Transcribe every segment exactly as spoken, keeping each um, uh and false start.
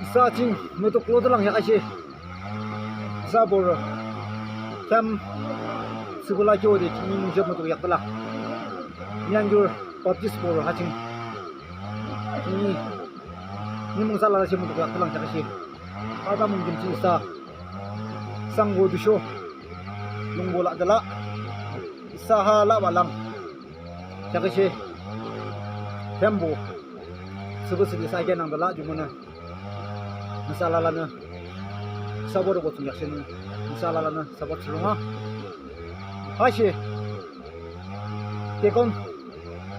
Isa ching mutuklode lang yakashe. Isa bor. Kam. Sibula kyo de ching mung jab mutuk yakde la. Myanjur Baptist bor ha ching. Ching ni. Ni mung sa lalashe mutuk yakde lang yakashe. Ada mung jim ching isa. Sanggo dusho. Lungbo la de la. Isa ha la wa lang. Yakashe. Kambo. Sibu sibu isa kya nang de la jumuna. Nüsa alalanü support ko tsung yakshenü. Nüsa alalanü support thsürung a. Hashe. Deacon.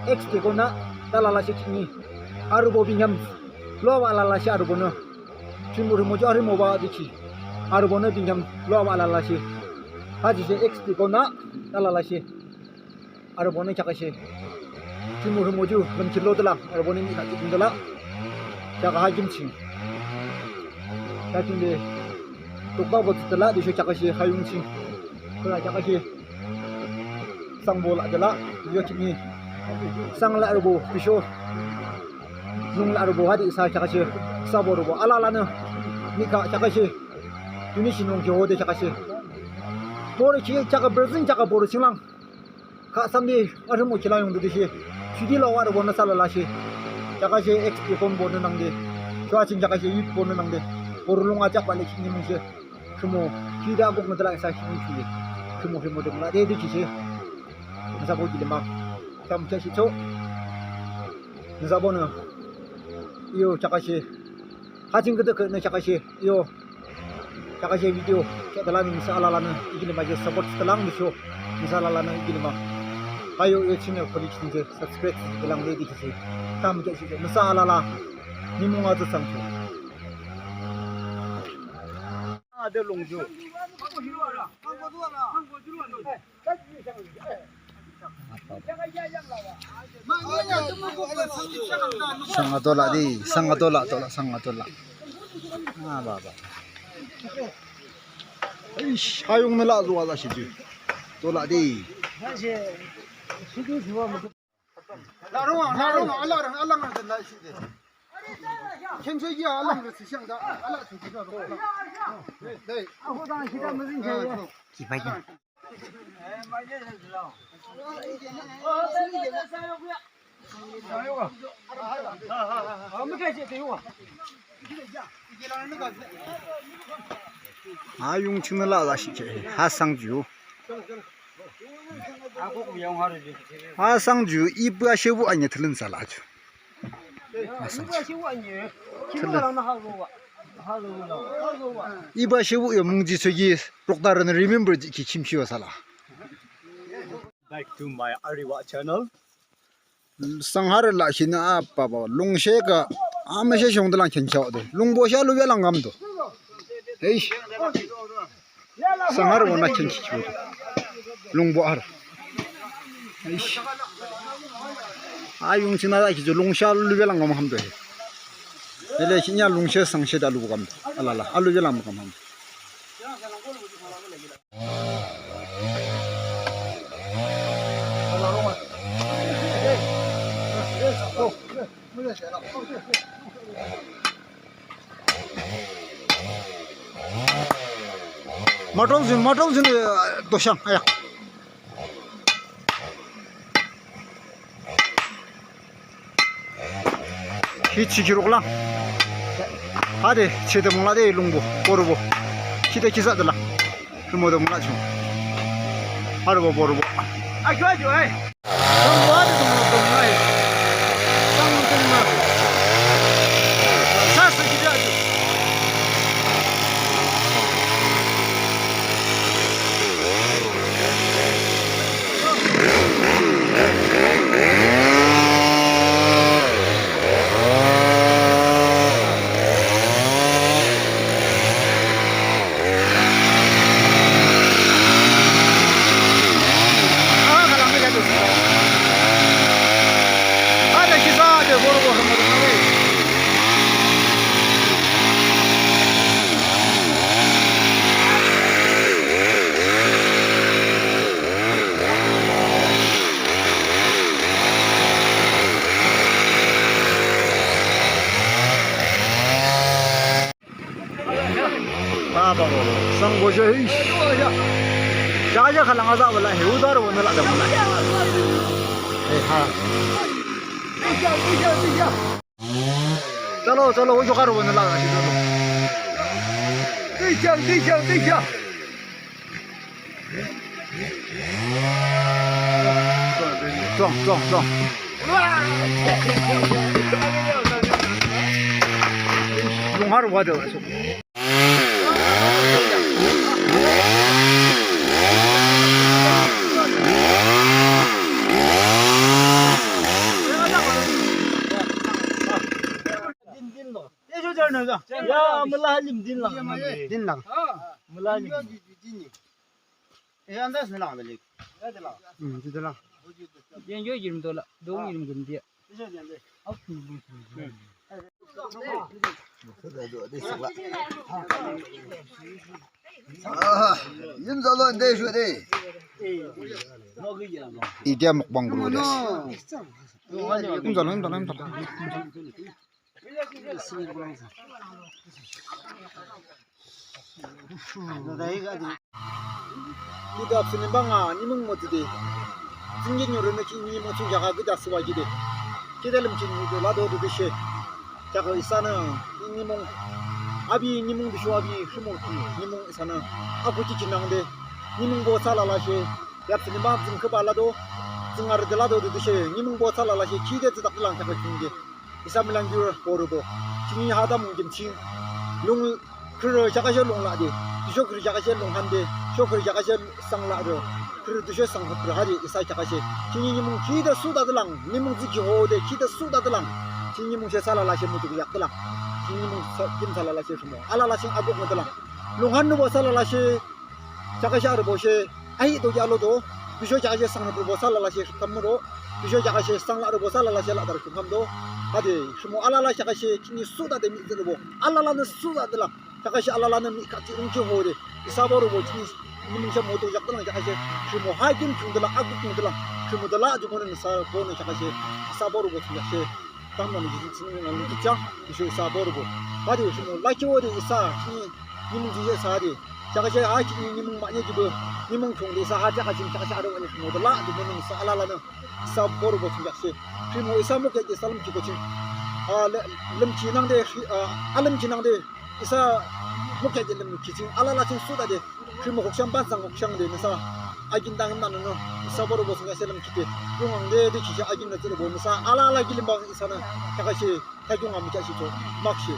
Ex deacon na. Talalashe ching ni. Arübo bingham. Lowa alalashe arübonü. Chimur mojo arübo ba dichi. Arübonü bingham. Lowa alalashe. Hashe ex deacon na. Talalashe. Arübonü kheaküshe. Chimur moju lümkhitlo de la, arübonü mi kheakhi de la. Kheakü ha jim ching. Kheakhi de. Tokba bo de la, de sho kheaküshe, ha yung ching. Kula kheaküshe. Sangbo la de la, yo ching ni. Sang la arübo, de sho. Nung la arübo, ha de isa kheaküshe. Sabo arübo, alalanü. Mi kheaküshe. Tuni shi nung kyo de kheaküshe. Bor ki kheakü, Brazil kheakü bor ching lang. Kha samde, arhimo kila yung dudishe. Shudi la wa arübonü sa lalashe. Kheaküshe ex deacon bonü nangde. Shua ching kheaküshe youth bonü nangde. Borü lung achak bale ching ni mungshe. Khimo, kida gok nü dala isa ching ni chule. Khimo, khimo de mula de de kishe. Nüsa bo gili ma. Kam kheaküshe cho. Nüsa bonü. Iyo, kheaküshe. Ha ching kede khe nü kheaküshe. Iyo. Kheaküshe video, kheakü de la nüsa alalanü, ikili ma je support de lang de sho, nüsa alalanü ikili ma. Hayo yo channel koli ching je subscribe de lang de de kishe. Kam kheaküshe, nüsa alala, nimung atsü sang sho. Ade lungju. Sanga dola di, sanga dola, dola, sanga dola. Ah, ba, ba. Ish, ayung nala zuwa la shi ju. Dola di. Larong, larong, alang, alang, alang, alang, alang. Ayung ching nü la la shi che, ha sang ju. Ha sang ju, iba shewu anye thülün sa la ju. Ha sang ju. Thülün. Iba shewu yo mungji sogi, rokta rünü remember ji ki chim shiwa sa la. Back to my Arewa channel. Sanghar la shin a papa lungshe ka ameshe shong de lang khenchao de. Lungbo sha lu ya lang ngam do. Eish. Sanghar wo na khenchi chu. Lungbo har. Eish. Ayung ching nü da ki ju lungsha lu ya lang ngam ham do. Ele shin ya lungshe sangshe da lu ngam do. Alala, alu ya lang ngam ham. Matol jin, matol jin, eh, doshang, ayak. Hi chikirok lang. Hade, chete mula de lungbo, borobo. Hide kisa de lang. Himo de mula chung. Harbo borobo. Ayo, ayo, ay. Lungbo hade de mula de mula, ay. Sang de mula. Sa sa kide ayo. Sangbo je, ish. Jaja khalang aza wala he, udar wonü la da wala. Eh, ha. Chalo, chalo, wo jokar wonü la da shi, chalo. Tuang, tuang, tuang. Lunghar wada la so. Ya, mula lim din lang. Din lang. Mula lim. Eh, andas na lang, balik. Hmm, dito lang. Yan, yo, yirim dola. Dong yirim gundia. Ah, yim zalo nde shu de. India mukbang guru des. Yim zalo, yim zalo, yim zalo. Kida apsini banga nimung motsüde. Zingi nyore nü ki nimung tsung jaga gida suwa gide. Kida lümchin ni de lado de bishe. Jaga isanü nimung. Abi nimung bishu abi shimur ki nimung isanü. Aku ki kinang de. Nimung bo sala la she. Yapsini bang zing keba lado. Zingar de lado de bishe. Nimung bo sala la she. Kide zidak lang jaga kinge. Isa milang yur borubo. Chini hadam gimching. Lung khrü jakashe lung lade. Tüsho khrü jakashe lung hande. Sho khrü jakashe sang lade. Khrü tüsho sang khrü hade isa jakashe. Chini nimung kide suda delang. Nimung ziki hode kide suda delang. Chini nimung she sala lashe mutuk yak delang. Chini nimung sa-, kim sala lashe sumo. Ala lashe agok delang. Lung han nubo sala lashe. Jakashe arübo she, ahi do yalo do, bisho jakashe sang arübo sala lashe kamuro, bisho jakashe sang la arübo sala lashe la dar kamdo, hade, shimo alala jakashe, chini suda de mi zerbo, alala ne suda de la, jakashe alala ne mi kati ungki hode, isa borubo chini, nimung sha moto jak de la jakashe, shimo hagin chung de la, agu chung de la, shimo de la, jumone sa bone jakashe, isa borubo chung jakashe, tamna ni jin chini na ni kicha, bisho isa borubo, hade, shimo laki hode isa, chini, nimung jije sa de, Jakashe ha ki nimung manye jibe, nimung chong de sa ha jakashe jakashe aro ani mo de la de mo sa alala ne. Isa borubo ching jakashe. Shimo isa mo ke de salam ki ko ching. A le, lem chi nang de, a, a lem chi nang de. Isa mo ke de lem ki ching alala ching suda de. Shimo hokshang ban sang hokshang de ne sa. Agin dang na no. Isa borubo ching jakashe lem ki de. Yung ang de de ki agin na de bo ne sa. Alala ki lem bang isa na. Jakashe. Thakyung a mükheahshihcho, makshe.